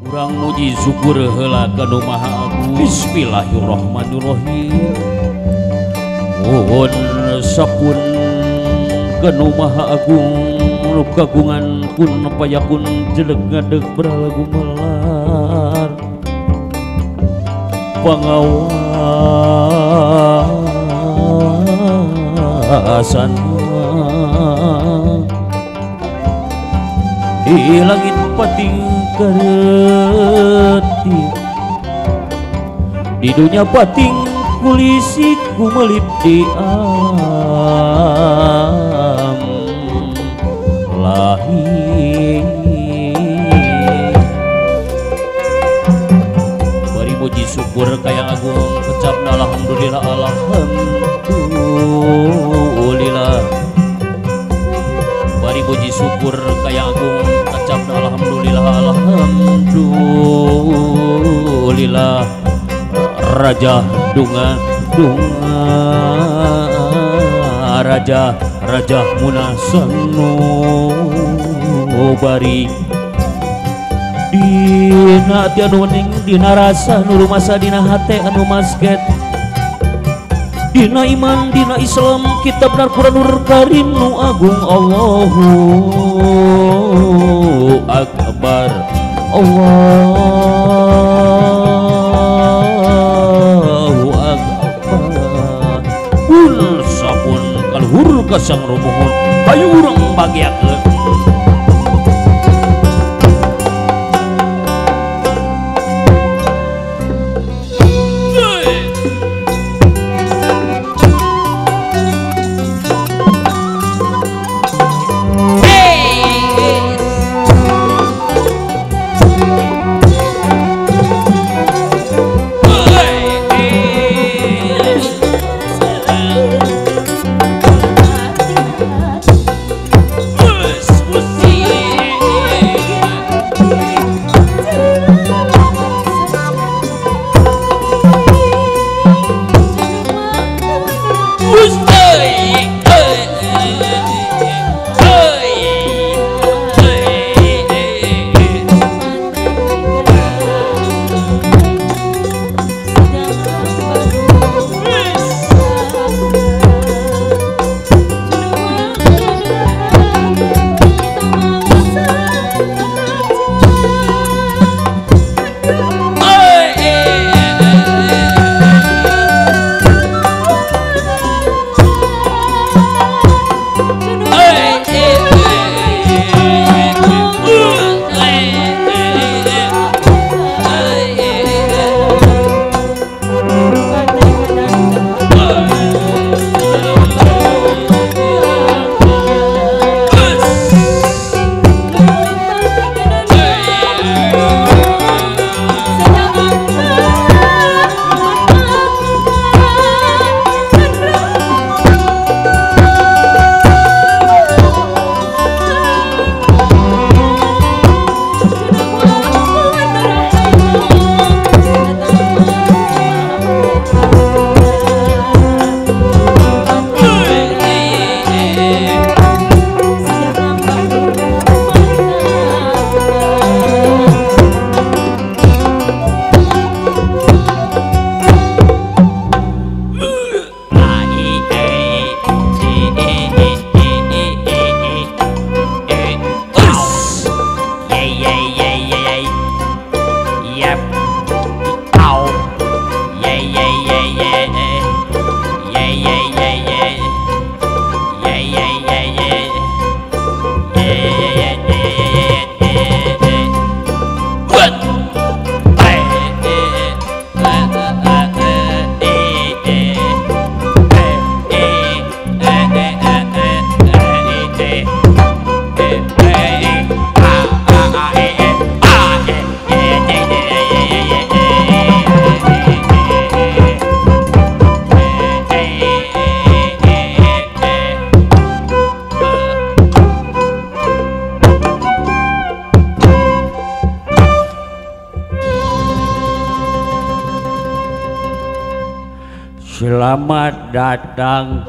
Urang muji syukur heula ka Nu Maha Agung. Bismillahirrahmanirrahim. Mohon sapun ka Nu Maha Agung nu kagungan kun payakun jelek ngadeg berlagu melar pengawasan di langit pating kereti di dunia pating kulisi kumelip di am lahir. Bari puji syukur kaya agung kecapna alhamdulillah alhamdulillah. Bari puji syukur kaya agung kecapna alhamdulillah alhamdulillah. Raja dunga dunga raja raja munasanu bari dina ati anu wening dina rasa nu rumasa dina hate anu masket dina iman dina Islam kitab Al-Qur'anul Karim nu agung Allahu Akbar Allahu Akbar. Kul sapun kaluhur ka sang rumuhun hayu urang bagiakeun. Selamat datang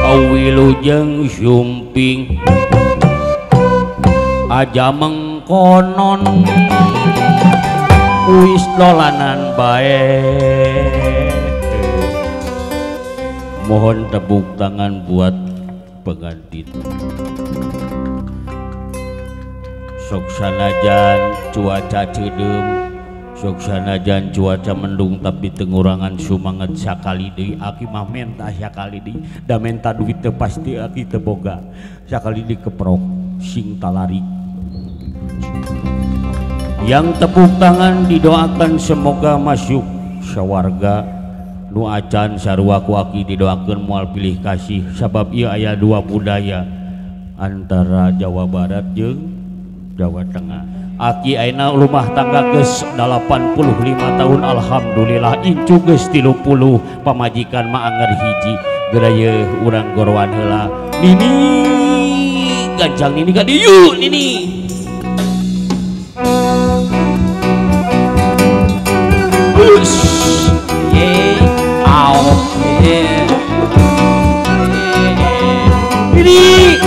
Wilujeng Sumping aja meng Konon wis dolanan bae. Mohon tepuk tangan buat pengantin. Sok sanajan cuaca ceudeum, sok sanajan cuaca mendung, tapi tengurangan sumanget sakali deui. Aki mah menta sakali deui, da menta duit teu pasti aki teu boga. Sakali deui keprok sing talarik. Yang tepuk tangan didoakan semoga masuk sawarga. Nu acan sarua ku aki didoakeun moal pilih kasih, sabab ieu aya dua budaya antara Jawa Barat jeung Jawa Tengah. Aki ayeuna rumah tangga geus 85 tahun, alhamdulillah incu geus 30, pamajikan mah anger hiji. Geura yeuh urang gorowan heula. Nini gancang nini ka dieu nini. Ye au ye nini.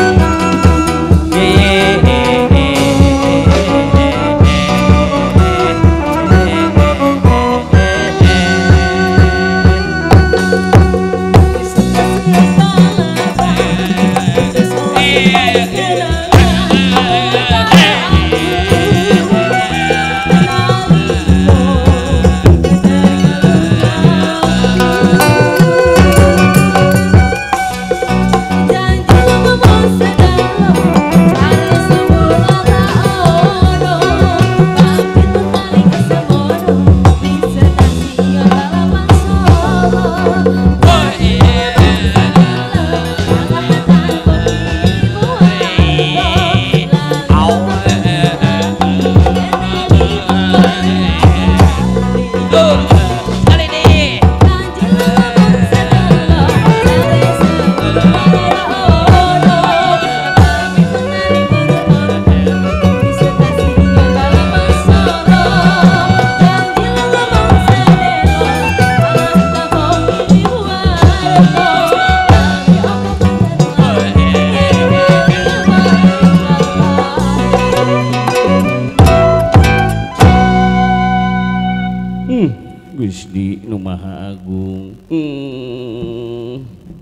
Gusti nu Maha Agung,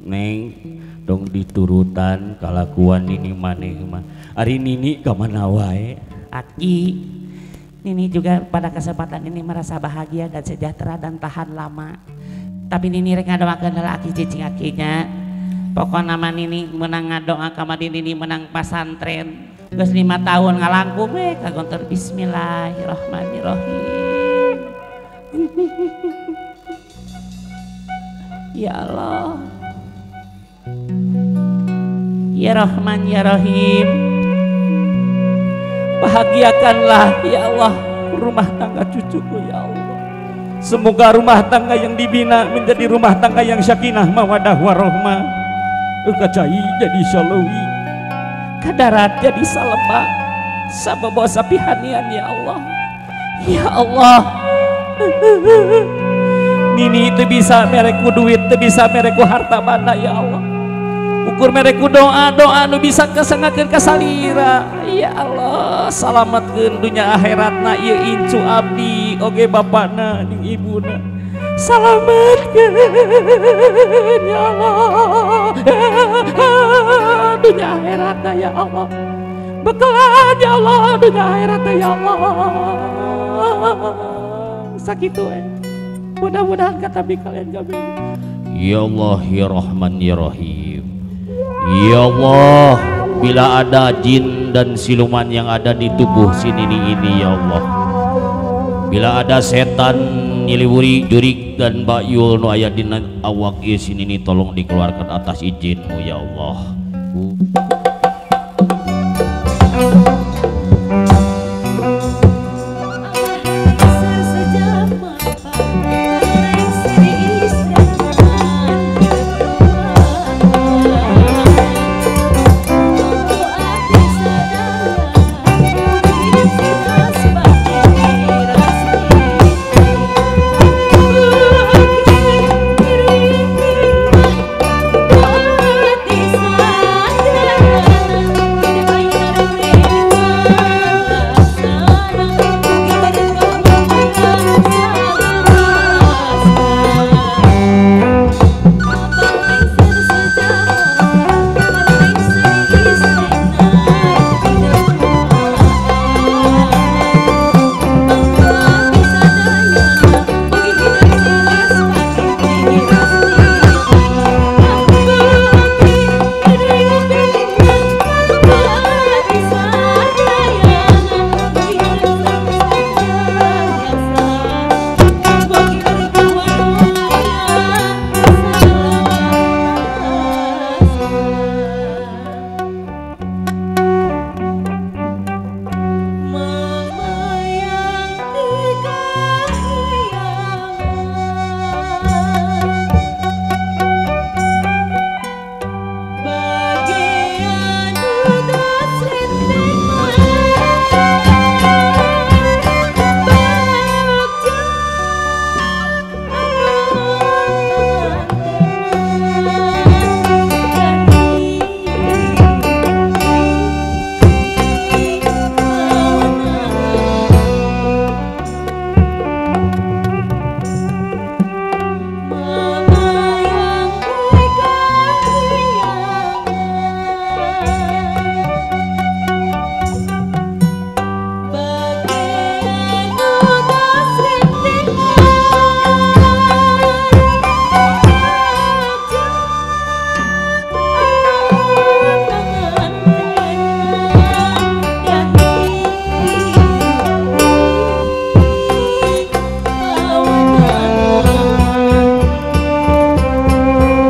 neng dong diturutan kalakuan nini maneh mah. Ari nini ka mana wae? Aki, nini juga pada kesempatan ini merasa bahagia dan sejahtera dan tahan lama. Tapi nini rek ngadoakeun heula aki cicing akinya. Pokona mah nini menang ngadoa ka nini menang pasantren. Geus 5 tahun ngalangkung we ka gontor. Bismillahirrahmanirrahim. Ya Allah, ya Rahman ya Rahim, bahagiakanlah ya Allah rumah tangga cucuku ya Allah. Semoga rumah tangga yang dibina menjadi rumah tangga yang sakinah mawadah warohmah. Kacai jadi salowi, kadarat jadi salema, sabawa sapihanian ya Allah. Ya Allah, nini itu bisa mereku duit, itu bisa mereku harta banda ya Allah. Ukur mereku doa doa nu bisa kesengakeun kasalira ya Allah. Salametkeun dunya akhiratna ieu incu abdi oge bapana jeung ibuna. Salametkeun ya Allah dunya akhiratna ya Allah. Bekalan ya Allah dunya akhiratna ya Allah. Sakitu mudah-mudahan kata kalian gak. Ya Allah ya Rahman ya Rahim. Ya Allah, bila ada jin dan siluman yang ada di tubuh si nini ini ya Allah, bila ada setan nyiliwuri jurik dan bayul nu aya dina awak ieu si nini, tolong dikeluarkan atas izinmu ya Allah. Yeah.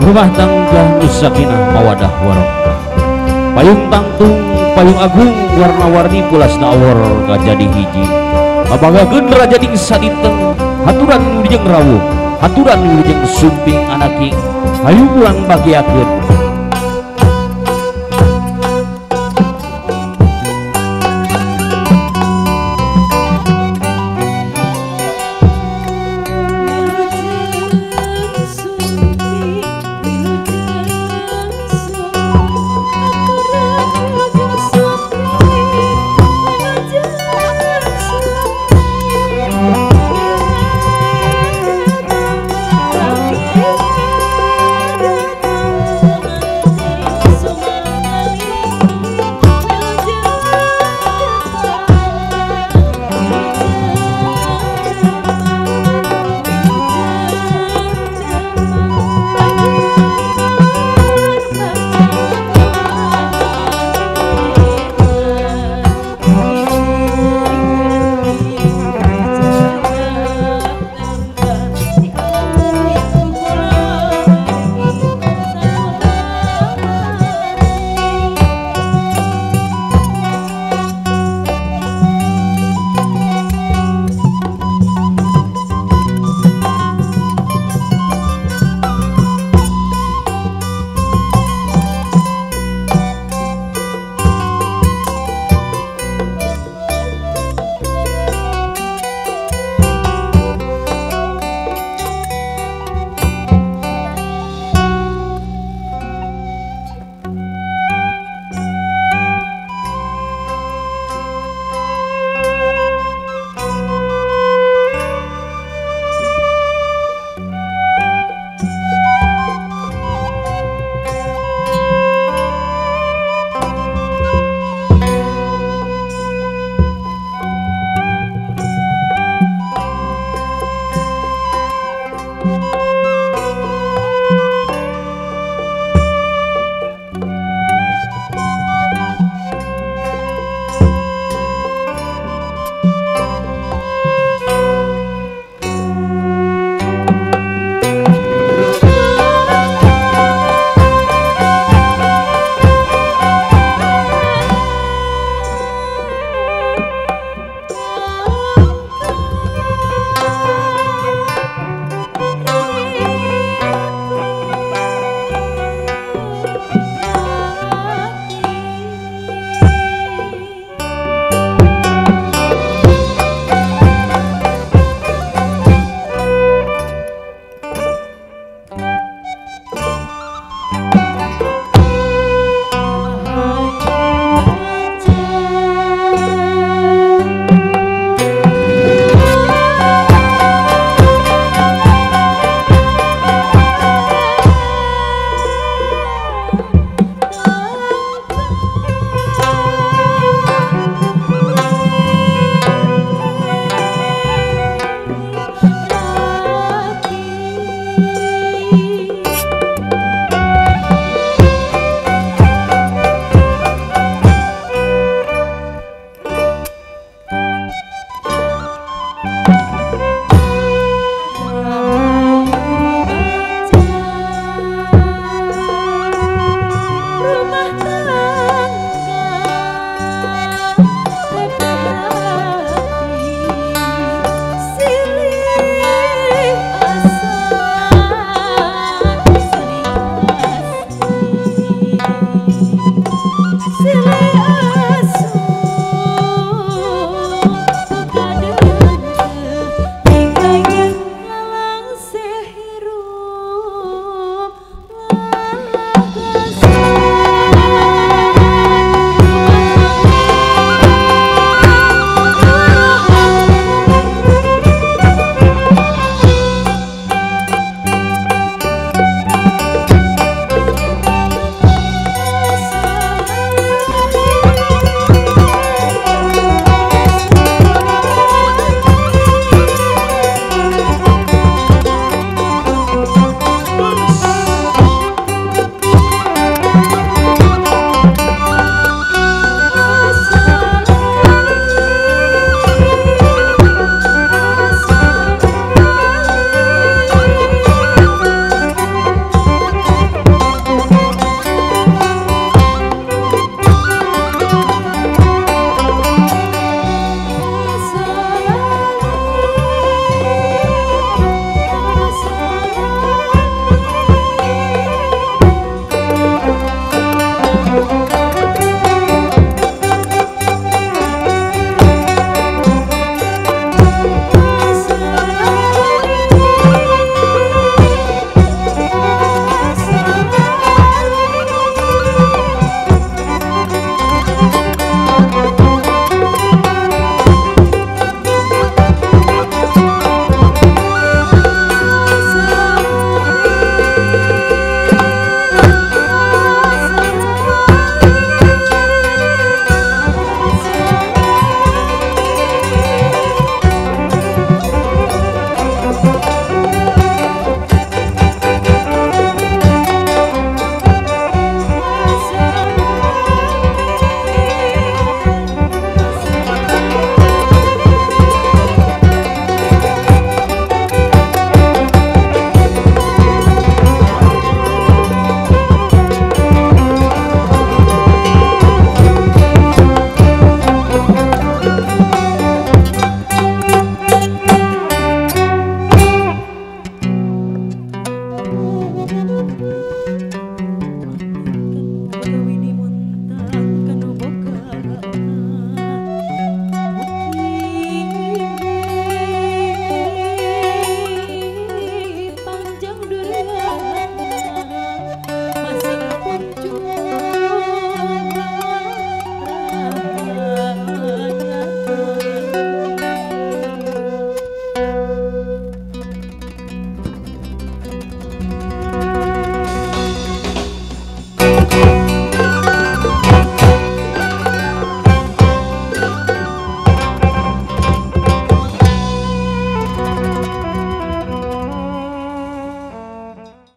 Rumah tangga nu sakinah mawadah warahmah. Payung tangtung payung agung warna-warni pulasna awor kajadi hiji. Mabanggakeun raja ding sadinten haturan wilujeng rawuh, haturan wilujeng sumping anaking. Hayu ulang bagiakeun.